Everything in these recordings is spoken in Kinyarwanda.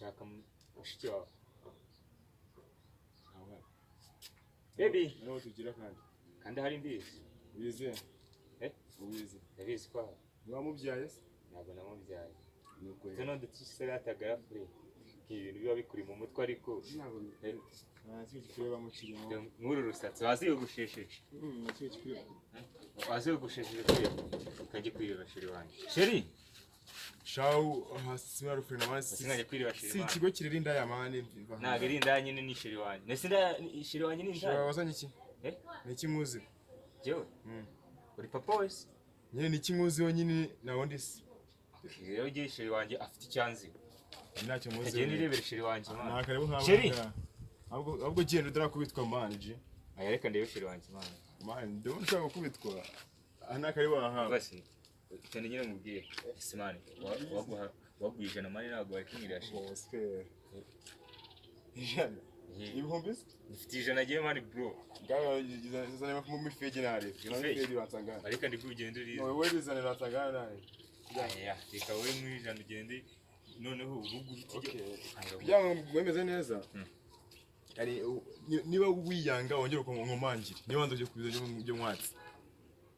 Nshaka mushiki wawe. Baby. Naho tugira kandi. Kandi hari mbizi. Wize? Eh? Uwize? Ndabizi ko ahari. Wamubyaye se? Ntabwo namubyaye. Nuko Izo no dutisirata garafure. Ibintu biba bikuri mu mutwe ariko ntabwo Eh. nta kintu kikureba mu kirimo. Nk'uru rusatsi waziyogoshesheje. Nta kintu kikureba. Waziyogoshesheje kuriya ukajya kwireba chéri wanjye, chéri. Shawu hasi marufure na masi. Sinajya kwireba chéri Si wanjye. ikigo kirera indaya, man. Ntabwo ari indaya nyine, ni chéri wanjye. Nese indaya, chéri wanjye ni Shawu indaya? wazanye iki? Eh? Ni iki nkuzi? Jewe? Uri papa wese. Nyine ni iki nkuziho nyine? Nta wundi se. Rero ugiye, chéri wanjye afite icyanziho. Ntacyo muzi. Kagiye nirebere chéri wanjye, man. Nta karibu nk'aba. Chéri! Ahubwo genda utarakubitwa, man ji. Aya, reka ndebe chéri wanjye, man. Man, ndabona ushaka gukubitwa. Aha nta karibu wahawe. Basi cyane nyine mubwire ese, man, waguha waguha 100, man, ntabwo wakinirira chéri. Bosfer. 100. Ibihumbi se? Mfite 100 agiye, man, bro. Ngaho zana mu mifege nare. Zana Fege? mifege uransangana. Ariko ndi kugenda uriza. Wowe rizana uransangana nare. Aya, reka wowe mu 100 ugende noneho urugo uhite ujya. Okay. Kugira ngo mwemeze neza. Ari niba wiyanga wongere ukomangire. Niba wanze ujye kubiza byo mwatsi.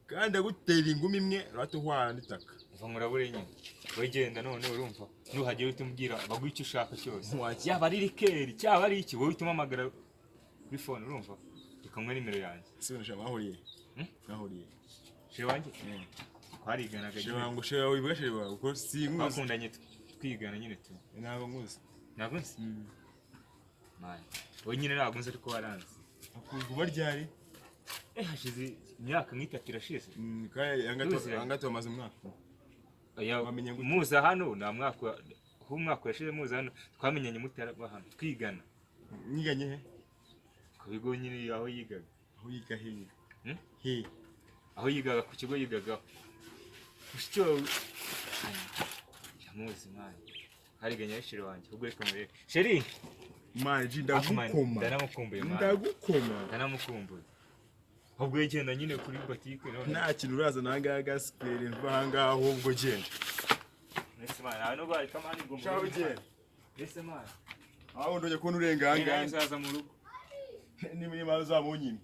Kandi agutera ingumi imwe uratuhwana n'itaka. Uva murabure nyine. Wowe genda none, urumva nuhagera uhite umbwira baguhe icyo ushaka cyose. Waki- Yaba ari liqueur cyaba ari iki, wowe uhite umpamagara kuri phone, urumva? Reka nguhe nimero yanjye. Ese ubona mwahuriye? Hmm? Mwahuriye. Chéri wanjye twariganaga Chéri nyine. wangu, chéri wawe, wibuka chéri wawe kuko sinkuzi. Twakundanye twigana nyine tu. Ntabwo nkuzi. Ntabwo nzi, man. Wowe nyine ntabwo nzi ariko waranze. Kuva ryari? Eh, hashize imyaka nk'itatu irashize. Kandi Tuziranye. angato bamaze umwaka. Oya, Wamenye gute? muza hano nta mwaka, aho umwaka urashize muza hano. Twamenyanye mutaraba hano twigana. Mwiganye he? Ku bigo nyine aho yigaga. Aho yiga he? Hmm? He? Aho yigaga, ku kigo yigagaho. Mushiki wawe yamuzi, man, hariganye na chéri wanjye. Ubwo reka murebe chéri. Man ji, Ako, man, ndagukoma. Ndanamukumbuye, man. Ndagukoma. Ndanamukumbuye. Ahubwo yegenda nyine kuri botike none. Nta kintu urazana ahangaha gasikere mva ahangaha, ahubwo genda. Mbese, man, ntawe nubwo hareka, man, ngo Shaho ugenda. Mbese, man. Aho ndojya kubona urenga ahangaha. Nzaza mu rugo. Niba uzaba unyimye.